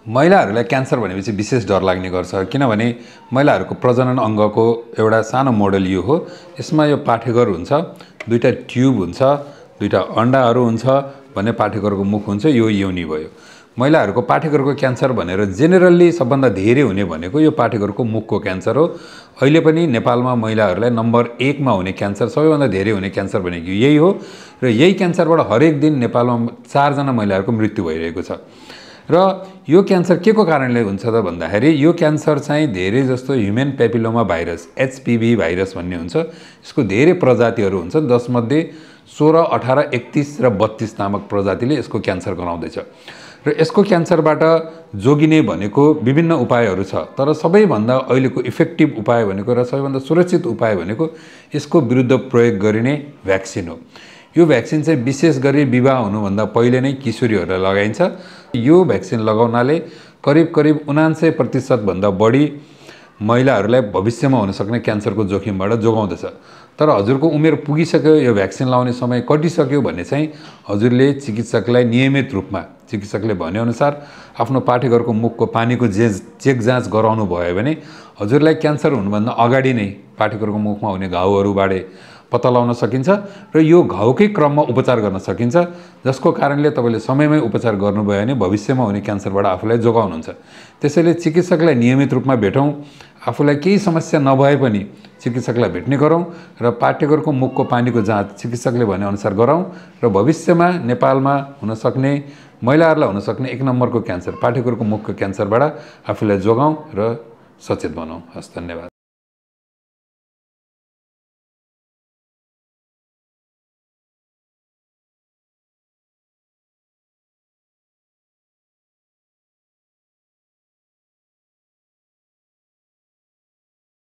महिलाहरूलाई क्यान्सर भनेपछि विशेष डर लाग्ने गर्छ किनभने महिलाहरूको प्रजनन अङ्गको एउटा सानो मोडल यो हो। यसमा यो पाठेघर हुन्छ, दुईटा ट्युब हुन्छ, दुईटा अण्डाहरू हुन्छ भन्ने पाठेघरको मुख हुन्छ, यो योनि भयो। महिलाहरूको पाठेघरको क्यान्सर भनेर जेनरली सबभन्दा धेरै हुने भनेको यो पाठेघरको मुखको क्यान्सर हो। अहिले पनि नेपालमा महिलाहरूलाई नम्बर 1 मा हुने क्यान्सर, सबैभन्दा धेरै हुने क्यान्सर भनेको यही हो र यही क्यान्सरबाट हरेक दिन नेपालमा 4 जना महिलाहरूको मृत्यु भइरहेको छ। र यो क्यान्सर के को कारणले हुन्छ त भन्दाखेरि यो क्यान्सर चाहिँ धेरै जस्तो human papilloma virus HPV virus भन्ने हुन्छ। यसको धेरै प्रजातिहरू हुन्छन्, जसमध्ये 16, 18, 31 र 32 नामक प्रजातिले यसको क्यान्सर गराउँदैछ। र यसको क्यान्सरबाट जोगिने भनेको विभिन्न उपायहरू छ, तर सबैभन्दा अहिलेको इफेक्टिभ उपाय भनेको र सबैभन्दा सुरक्षित उपाय भनेको यसको विरुद्ध प्रयोग गरिने भ्याक्सिन हो। यो भ्याक्सिन चाहिँ विशेष गरी विवाह हुनुभन्दा पहिले नै किशोरीहरूलाई लगाइन्छ। यो भ्याक्सिन लगाउनाले करिब 99% भन्दा बढी महिलाहरूलाई भविष्यमा हुन सक्ने क्यान्सरको जोखिमबाट जोगाउँदछ। तर हजुरको उमेर पुगिसक्यो, यो भ्याक्सिन लगाउने समय कटिसक्यो भने चाहिँ हजुरले चिकित्सकलाई नियमित रूपमा चिकित्सकले भनेअनुसार आफ्नो पाठेघरको मुखको पानीको चेक जाँच गराउनु भयो भने हजुरलाई क्यान्सर हुनुभन्दा अगाडि नै पाठेघरको मुखमा हुने घाउहरूबाट पत्ता लगाउन सकिन्छ र यो घाउकै क्रममा उपचार गर्न सकिन्छ, जसको कारणले तपाईले समयमै उपचार गर्नुभयो भने भविष्यमा हुने क्यान्सरबाट आफूलाई जोगाउनुहुन्छ। त्यसैले चिकित्सकलाई नियमित रूपमा भेटौँ, आफूलाई केही समस्या नभए पनि चिकित्सकलाई भेट्ने गरौँ र पाठेघरको मुखको पानीको जाँच चिकित्सकले भनेअनुसार गरौँ र भविष्यमा नेपालमा हुन सक्ने महिलाहरूलाई हुन सक्ने 1 नम्बरको क्यान्सर पाठेघरको मुखको क्यान्सरबाट आफूलाई जोगाउँ र सचेत बनाउँ। हस्, धन्यवाद।